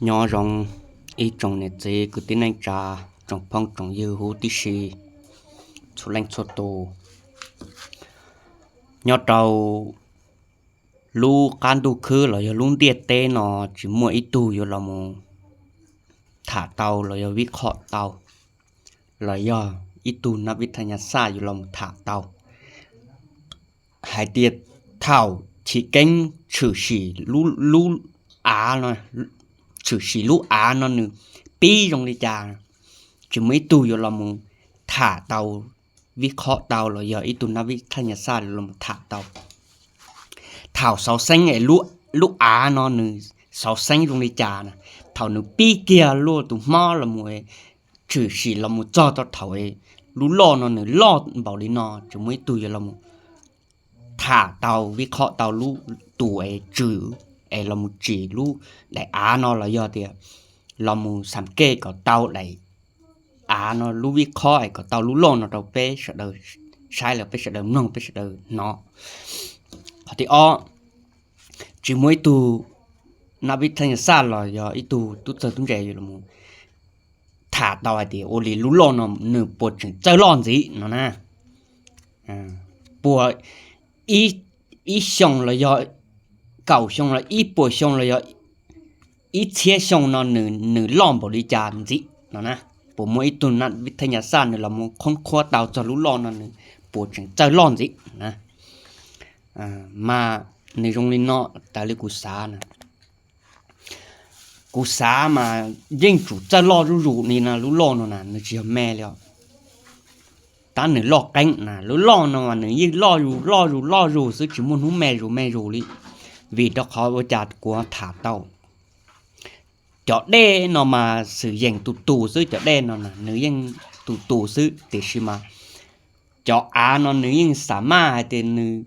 Nyob zoo ib tsoom niam txiv kwv tij neej tsa, tsoom phooj tsoom ywg huv tib si, txhua leej txhua tus. Nyob rau lub qab ntuj khwb los yog lub ntiaj teb no tsis muaj ib tug yuav los mus tham tau los yog vib qhom tau, los yog ib tug nab vib thaj nyas xaj yuav los mus tham tau hais tias thaum chiv keeb tshwm sim lub av no, tshwm sim lub av no nws pib zoo li cas, tsis muaj ib tug yuav los mus tham tau, vib qhom tau los yog ib tug nab vib thaj nyas xaj los mus tham tau. Thaum xauv xeeb es lub av no nws xauv xeeb zoo li cas na, thaum nws pib kiag luaj tus hmob los mus tshwm sim los mus txog rau thaum lub loj no nws loj npaum li no tsis muaj ib tug yuav los mus tham tau, vib qhom tau lub tus es tswm es los mus tsim lub daim av no los yog tias los mus xam kej kom tau daim av no lub vib qhom es kom tau lub loj no rau peb sawv daws saib los peb sawv daws mloog peb sawv daws hnov. Qhov thib ob, tsis muaj ib tug nab vib thaj nyas xaj los yog ib tug tub txawg tub ntse yuav los tham tau hais tias ua li lub loj no nws puas tseem txawj loj ntxiv no na. Puas ib xyoo los yog kaum xyoo los ib puas xyoo los yog ib txhiab xyoo no nws loj npaum li cas ntxiv no na. Puas muaj ib tug nab vib thaj nyas xaj nws los mus qhoob qhuab tau txog lub loj no nws puas tseem txawj loj ntxiv na. Mas nws zoo li no, raws li kuv xav na, kuv xav mas yeej tsum txawj loj zuj zus li no, lub loj no na nws tsis yog me li os. Tab nws loj qeeb na, lub loj no mas nws yeej loj zus loj zus loj zus xwb, tsis muaj hnub me zus me zus li. Vim rau qhov ua cas kuv tham tau, cov dej no mas xwm yeem tus tus xwb, cov dej no nws yeej tus tus xwb, tiam sis mas cov av no nws yeej xam maj hais tias nws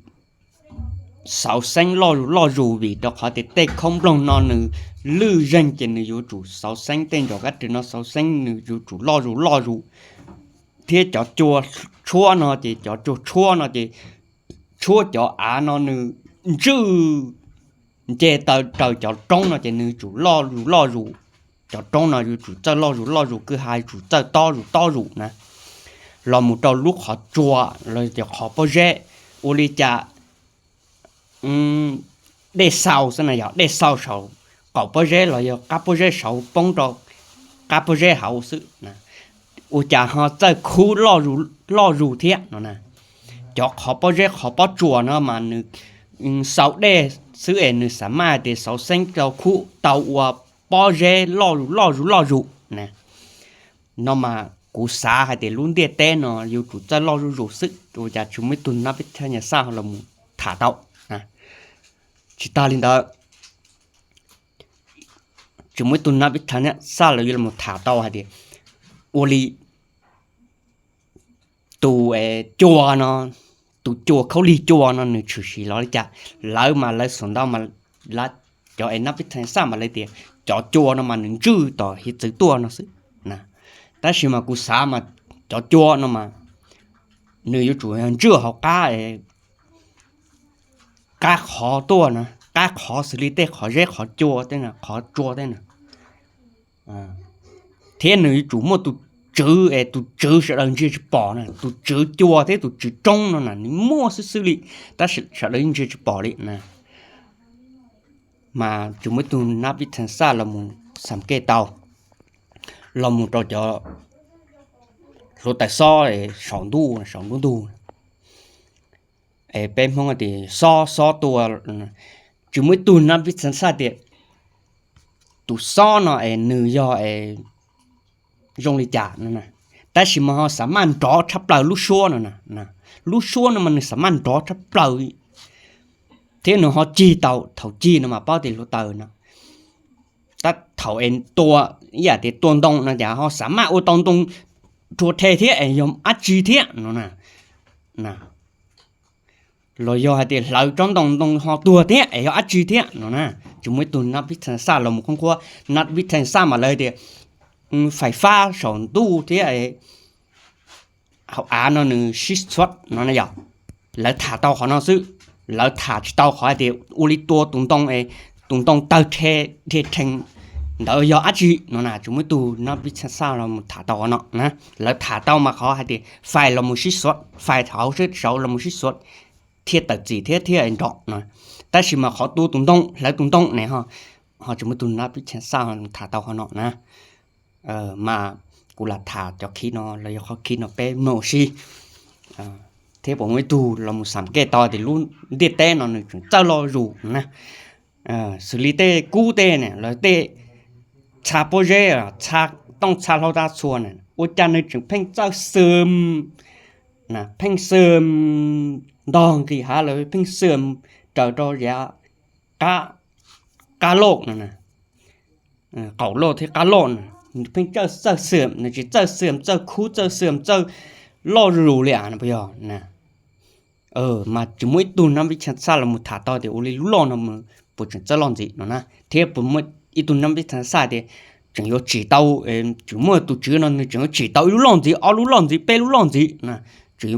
xauv xeeb loj zus loj zus, vim rau qhov tias tej khaub nploog no nws lwj zeeg ces nws yuav tsum xauv xeeb, tej ntsaum kab rwg no xauv xeeb nws yuav tsum loj zus loj zus, thiab cov cua tshuab no ces cov cua tshuab no ces tshuab cov av no nws ntswj nce taw raws cov roob no ces nws tsum loj zus loj zus. Cov roob no yuav tsum txawj loj zus loj zus, kwj ha yuav tsum txawj tob zus tob zus na. Los mus rau lub qhov tsua los yog qhov pob zeb, ua li cas dej xau xwb na, yog dej xau saum qaum pob zeb los yog qab pob zeb saud poob rau qab pob zeb hauv xwb, ua cas ho txawj khub loj zus thiab no na. Cov qhov pob zeb qhov pob tsuas no mas nws xau dej xwb es nws xam maj tias xauv xeeb rau khub tau ua pob zeb loj zus loj zus loj zus na. No mas kuv xav hais tias lub ntiaj teb no yuav tsum txawj loj zuj zus xwb, ua cas tsis muaj ib tug nab peb thaj nyas xaj los mus tham tau. Tsis tas li ntawd, tsis muaj ib tug nab peb thaj nyas xaj los yuav los tham tau hais tias ua li tus cua no, tus cua khaub lig cua no nws tshwm sim los li cas. Lawv mas lawv xav ntau mas, cov es nab peb thaj nyas xaj mas lawv tias cov cua no mas nws ntswj tom hiav txwv tuaj no xwb. Tab sis mas kuv xav mas cov cua no mas nws yuav tsum ntswj hauv qab qab qhov tuaj na, qab qhov xws li tej qhov zeb qhov cua tej, qhov tsua tej na. Thiab nws yuav tsum muaj tus tswv es tus tswv sawv daws ntsia tsis pom na, tus tswv cua thiab tus tswv roob no na nws muaj xwb xwb li, tab sis sawv daws ntsia tsis pom li na. Mas tsis muaj ib tug nab peb thaj nyas xaj los mus xam kej tau, los mus rau cov hluav taws xob saum ntuj, saum nruab ntug, peb Hmoob tias xob xob tua, tsis muaj ib tug nab peb thaj nyas xaj tias tus xob no es nws yog zoo li cas no. Tab sis mas ho xam maj nrov tshaj plaws lub suab no, lub suab no mas nws xam maj nrov tshaj plaws thiab nws ho cig tau, thaum cig no mas paub tias hluav taws no. Tab thaum es tua, ib yam tias tua ntoo no cas ho xam maj ua tau ntoo rua rhe thiab es yog dab tsi thiab no na. Los yog hais tias hlawv tsob ntoo, ntoo ho tuag thiab es yog dab tsi thiab no na. Tsis muaj ib tug nab peb thaj nyas xaj los mus khoob qhuab, nab peb thaj nyas xaj mas lawv tias fais fab saum ntuj thiab hauv av no nws sib txhuab no na yog. Lawv tham tau qhov no xwb, lawv tham tsis tau qhov hais tias ua li tua tus ntoo, tus ntoo tawg rhe, rhe rhees ntawd yog dab tsi no na, tsis muaj ib tug nab pib txhaj xaj los mus tham tau qhov no na. Lawv tham tau mas qhov hais tias fais los mus sib xuav, fais hauv sib saud los mus sib xuav thiaj tawm txim thiab thiaj nrov no. Tab sis mas qhov tua tus ntoo, hlawv tus ntoo ne ho, ho tsis muaj ib tug nab pib txhaj xaj tham tau qhov no na. Mas kuv lam tham cov khib no los yog qhov khib no peb mloog ua si, thiab puas muaj ib tug los mus xam kej tau tias lub ntiaj teb no nws tseem txawj loj zus na. Xws li tej kub tej ne los tej txha pob zeb, txha tooj txha hlau tag txhua na, ua cas nws tseem pheej txawj xwm, pheej xwm ntog nqis hav los pheej xwm raws rau yav qab loj no, qaum loj thiab qab loj na, nws pheej txawj xwm, nws tsis txawj xwm txawj khub txawj xwm txawj loj lus li a no puas yog na. Mas tsis muaj ib tug nab pib txhaj xaj los mus tham tau tias ua li lub loj no puas tseem txawj loj ntxiv no na, thiab puas muaj ib tug nab pib txhaj xaj tias tseem yuav tsim tau, tseem muaj tus tswv no nws tseem yuav tsim tau ib lub loj ntxiv, ob lub loj ntxiv, peb lub loj ntxiv na, tseem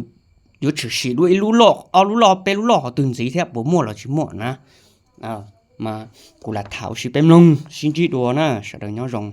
yuav tshwm sim dua ib lub loj, ob lub loj, peb lub loj qhov twg ntxiv thiab puas muaj los tsis muaj na. Mas kuv lam tham ua si peb mloog sib ntsib dua na, sawv daws nyob zoo.